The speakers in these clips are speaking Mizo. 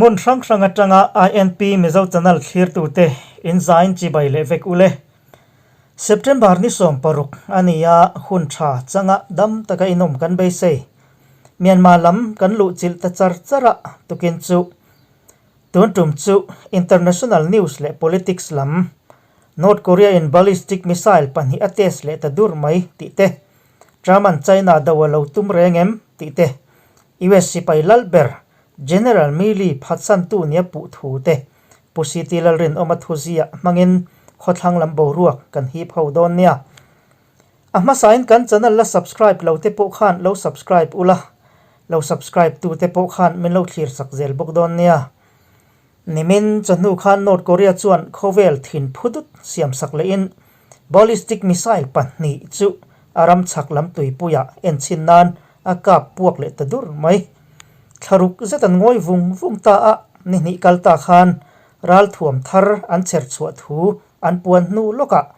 Hmun hrang hrang atanga INP Mizo Channel thlirtute in zain chibai leh vek ule. September ni 16 a ni a, hun tha changa dam taka inawm kan beisei. Myanmar lam kan luh chilh ta char char a, tukin chu tun tum chu international news leh politics lam North Korea in ballistic missile pahnih a test leh ta dur mai tih te, Trump-a'n China do a lo tum reng em tih te, US sipai lal ber General Milley phatsantu nia puh thu te Pu CT Lalrinawma thuziah hmangin khawthlang lam boruak kan hip ho dawn nia. A hmasain kan channel la subscribe lo te pawh khan lo subscribe ula, lo subscribe tu te pawh khan min lo thlir sak zel bawk dawn nia. Nimin chawhnu khan North Korea chuan khawvel thin phu dut siam sak lehin ballistic missile pahnih chu a ram chhak lam tuipuiah enchhin nan a kap puak leh ta dur mai. Thlaruk zet an ngawi vung vung ta a, ni hnih kal ta khan ralthuam thar an chher chhuah thu an puan hnu lawkah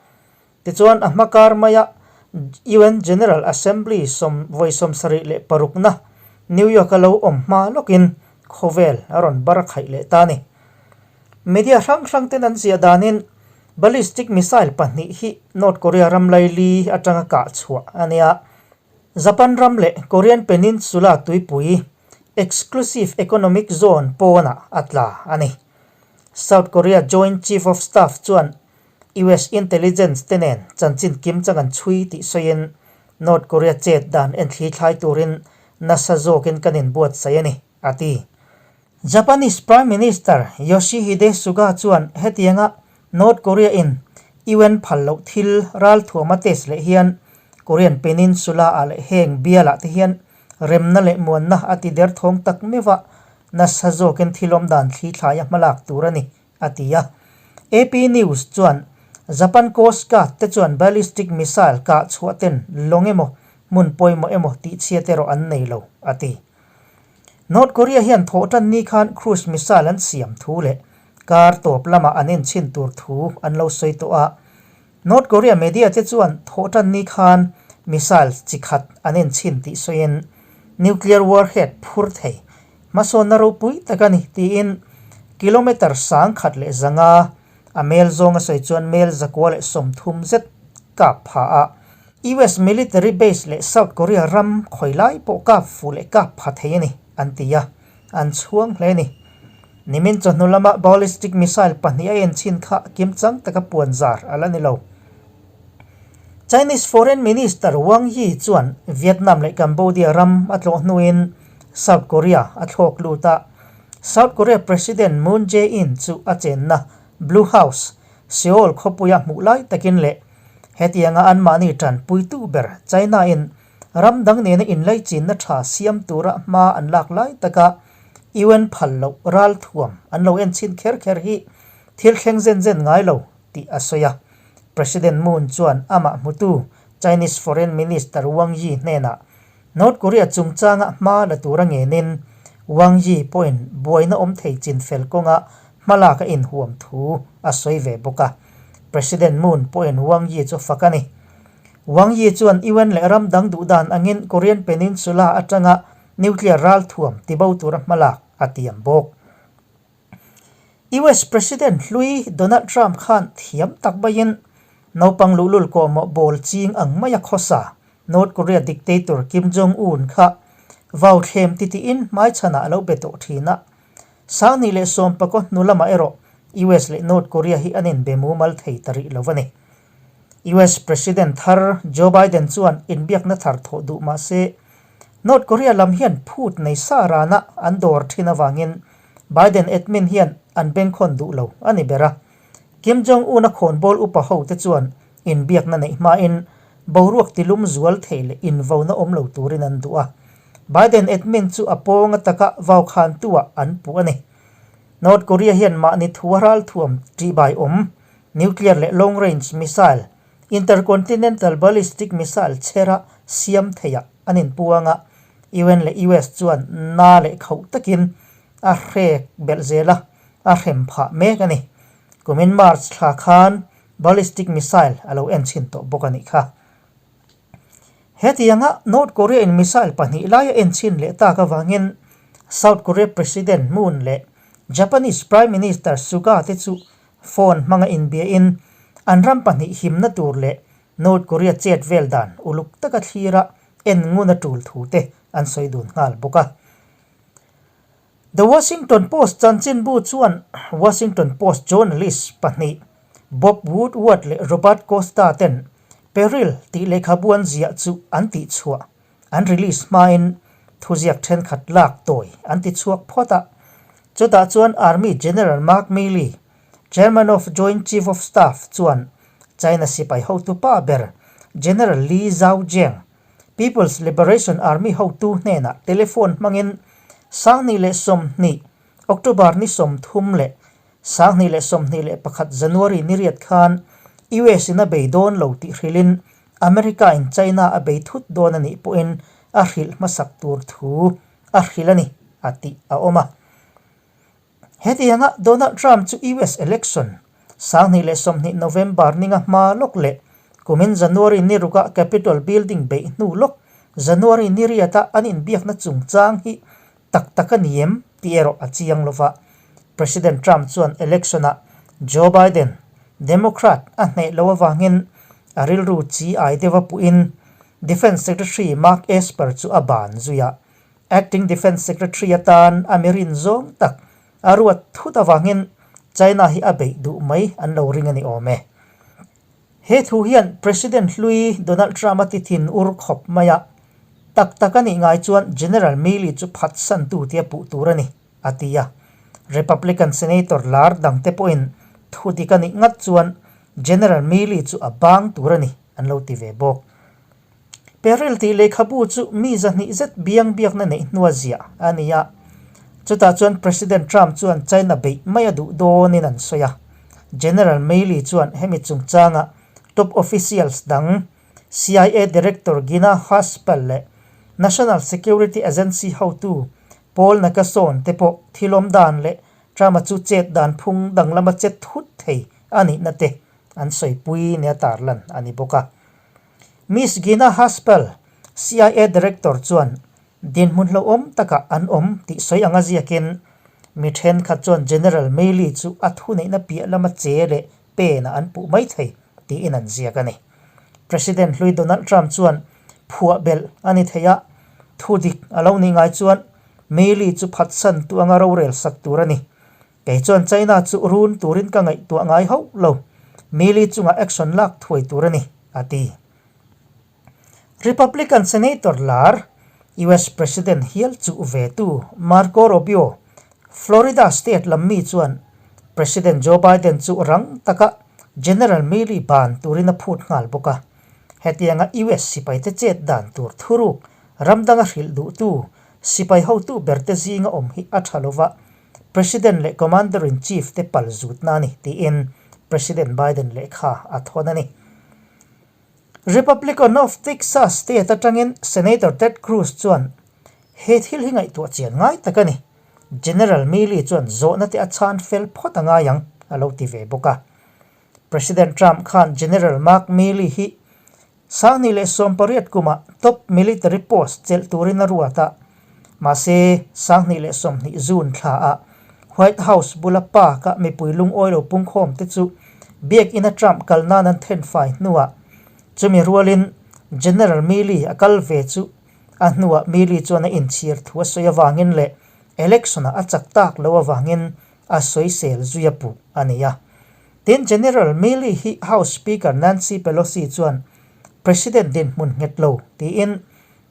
tichuan a hma kar maia UN General Assembly sawm vawi 76na New York-a lo awm hma lawkin khawvel a rawn bar khaih leh ta a ni. Media hrang hrang ten an ziah danin ballistic missile pahnih hi North Korea ram laili atanga kah chhuah a nia. Japan ram leh Korean Peninsula tuipui Exclusive Economic Zone pawnah a tla a ni. South Korea Joint Chief of Staff chuan US intelligence te nen chanchin kim chang an chhui tih sawiin North Korea chet dan en thli thlai turin nasa zawkin kan inbuatsaih a ni, a ti. Japanese Prime Minister Yoshihide Suga chuan hetianga North Korea in UN phal loh thil ralthuam a test leh hian Korean Peninsula ah leh heng bialah te hian remna leh muanna a ti derthawng tak meuh a, nasa zawkin thil awmdan thli thlai a hmalak tur a ni, a ti a. AP News chuan Japan Coast Guard te chuan ballistic missile kah chhuah ten lawng emaw hmun pawimawh emaw tihchhiat erawh an nei lo, a ti. North Korea hian thawhtan ni khan cruise missile an siam thu leh kar tawp lamah an enchhin tur thu an lo sawi tawh a. North Korea media te chuan thawhtan ni khan missile chi khat an enchhin tih sawiin nuclear warhead phur thei hmasawnna ropui tak a ni tiin kilometre 1100 a mel zawnga sawi chuan mel 130 zet kap pha a. US military base leh South Korea ram khawi lai pawh kap fuh leh kap pha thei a ni an ti a, an chhuang hle a ni. Nimin chawhnu lama ballistic missile pahnih a enchhin kha kimchang taka puan zar a la ni lo. Chinese Foreign Minister Wang Yi chuan Vietnam leh Cambodia ram a tlawh hnuin South Korea a thlawk lut a, South Korea President Moon Jae-in chu a chenna Blue House, Seoul khawpuia hmuh lai takin leh hetianga anmahni tanpuitu ber China-in ram dang nena inlaichinna tha siam tura hma an lak lai taka UN phal loh ralthuam an lo enchhin kher kher hi thil thleng zen zen ngai lo tih a sawi a. President Moon chuan amah hmutu Chinese Foreign Minister Wang Yi hnenah North Korea chungchanga hma la tura ngenin Wang Yi pawhin buaina awm thei chin fel kawnga hmalak a inhuam thu a sawi ve bawk a. President Moon pawhin Wang Yi chu fak a ni. Wang Yi chuan UN leh ram dang duh dan angin Korean Peninsula atanga nuclear ralthuam tibo tura hmalak a tiam bawk. US President hlui Donald Trump khan thiam tak maiin naupang luhlul kawhmawh bawl ching ang maia khawsa North Korea dictator Kim Jong Un kha vau thlem titiin hmaichhanah a lo be tawh thin a. 2019 hnu lamah erawh US leh North Korea hi an inbe mumal thei ta rih lo a ni. US President thar Joe Biden chuan inbiakna thar thawh duh mah se North Korea lam hian phut nei sa rana an dawr thin avangin Biden admin hian an bengkhawn duh lo a ni ber a. Kim Jong Un a khawnbawl upa ho te chuan inbiakna neih hmain boruak tilum zual thei leh invona awm lo turin an duh a. Biden admin chu a pawnga taka vaukhantuah an puh a ni. North Korea hian mahni thu a ralthuam ṭihbai awm, nuclear leh long range missile, intercontinental ballistic missile chhera siam theiah an inpuang a, UN leh US chuan na leh khauh takin a hrek belh zel a, a hrem phah mek a ni. Kumin March thla khan ballistic missile a lo enchhin tawh bawk a nih kha. Hetianga North Korea in missile pahnih lai a enchhin leh tak avangin South Korea President Moon leh Japanese Prime Minister Suga te chu phone hmanga inbiain an ram pahnih himna tur leh North Korea chet vel dan uluk taka thlira en ngun a tul thu te an sawi dun nghal bawk a. The Washington Post chanchinbu chuan Washington Post journalist pahnih Bob Woodward leh Robert Costa ten Peril tih lehkhabu an ziah chu an tihchhuah an release hmain thuziak thenkhat lak tawi an ti chhuak phawt a. Chutah chuan Army General Mark Milley, Chairman of Joint Chief of Staff chuan China sipai hotu pa ber General Li Zhaojiang, People's Liberation Army hotu hnenah telephone hmangin 2020 October ni 30 leh 2021 January ni riat khan US in a bei dawn lo tih hrilhin America in China a bei thut dawn a nih pawhin a hrilh hmasak tur thu a hrilh a ni, a tih a awm a. Hetianga Donald Trump chu US election 2020 November ninga hma lawk leh kumin January ni ruka Capitol building beih hnu lawk January ni riata an inbiakna chungchang hi tak tak a ni em tih erawh a chiang lo va. President Trump chuan election-ah Joe Biden, Democrat, a hneh lo avangin a rilru chi ai deuh a puhin Defence Secretary Mark Esper chu a ban zui a. Acting Defence Secretary atan a mirin zawng tak a ruat thut avangin China hi a beih duh mai an lo ring a ni awm e. He thu hian President hlui Donald Trump a ti thin ur khawp mai a, tak tak a nih ngai chuan General Milley chu phatsantu tia puh tur a ni, a ti a. Republican Senator lar dangte pawhin thu dik a nih ngat chuan General Milley chu a bang tur a ni, an lo ti ve bawk. Peril tih lehkhabu chu mi 200 zet biang biakna neih hnua ziah a ni a. Chutah chuan President Trump chuan China beih mai a duh dawnin an sawi a. General Milley chuan hemi chungchanga top officials dang CIA Director Gina Haspel leh National Security Agency hotu Paul Nakasone te pawh thilawm dan leh Trump-a chu chet dan phung danglama chet thut thei a nihna te an sawipui nia tarlan a ni bawk a. Miss Gina Haspel, CIA Director chuan dinhmun hlauhawm takah an awm tih sawi anga ziakin mi thenkhat chuan General Milley chu a thuneihna piah lama che leh penah an puh mai thei tiin an ziak a ni. President hlui Donald Trump chuan phuah belh a ni thei a, thu dik a lo nih ngai chuan Milley chu phatsan tu anga rorel sak tur a ni. Kei chuan China chu run turin ka ngaihtuah ngai hauh lo, Milley chungah action lak thuai tur a ni, a ti. Republican Senator lar, US President hial chuh ve tu Marco Rubio, Florida state lam mi chuan President Joe Biden chu rang taka General Milley ban turin a phut nghal bawk a. Hetianga US sipaite chet dan tur thuruk ram danga hrilh duhtu sipai hotu berte zinga awm hi a tha lova, President leh Commander-in-Chief te pal zutna a ni, tiin President Biden lehkha a thawn a ni. Republican of Texas state atangin Senator Ted Cruz chuan he thil hi ngaihtuah chian ngai tak a ni. General Milley chuan zawhna te a chhan fel phawt a ngai ang, a lo ti ve bawk a. President Trump khan General Mark Milley hi 2018 kumah top military post chelh turin a ruat a, mahse 2020 June thlaah White House bula park-a mipui lungawi lo pungkhawm te chu biakina Trump kal nan an thenfai hnuah chumi rualin General Milley a kal ve chu a hnuah Milley chuan a inchhir thu a sawi avangin leh election-ah a chak tak lo avangin a sawisel zui a puh a ni a. Tin, General Milley hi House Speaker Nancy Pelosi chuan President dinhmun nghet lo tiin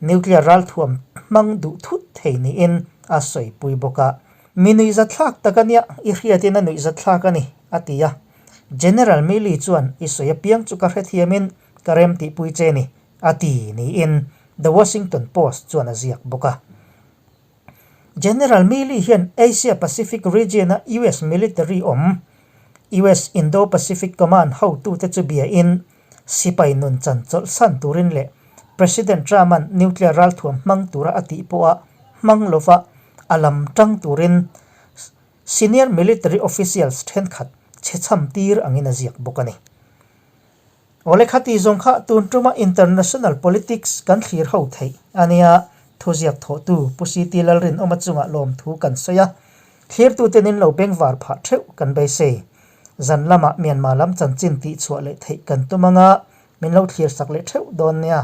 nuclear ralthuam hmang duh thut thei niin a sawipui bawk a. Mi nuihzatthlak tak a nia, i hriatin a nuihzatthlak a ni, a ti a. General Milley chuan i sawi apiang chu ka hrethiamin ka rem tihpui che ni, a ti niin The Washington Post chuan a ziak bawk a. General Milley hian Asia Pacific region-a US military awm, US Indo-Pacific Command hotute chu biain sipai nun chan chawlhsan turin leh President Trump-a'n nuclear ralthuam hmang tura a tih pawha hmang lova a lam tang turin senior military officials thenkhat chhechham tir angin a ziak bawk a ni. Awle khati zawng kha tun tuma international politics kan thlir ho theih a nia, thuziak thawhtu Pu CT Lalrinawma chungah lawmthu kan sawi a. Thlirtuten in lo bengvar phah theuh kan beisei. Zan lamah Myanmar lam chanchin tihchhuah leh theih kan tum anga min lo thlirsak leh theuh dawn nia.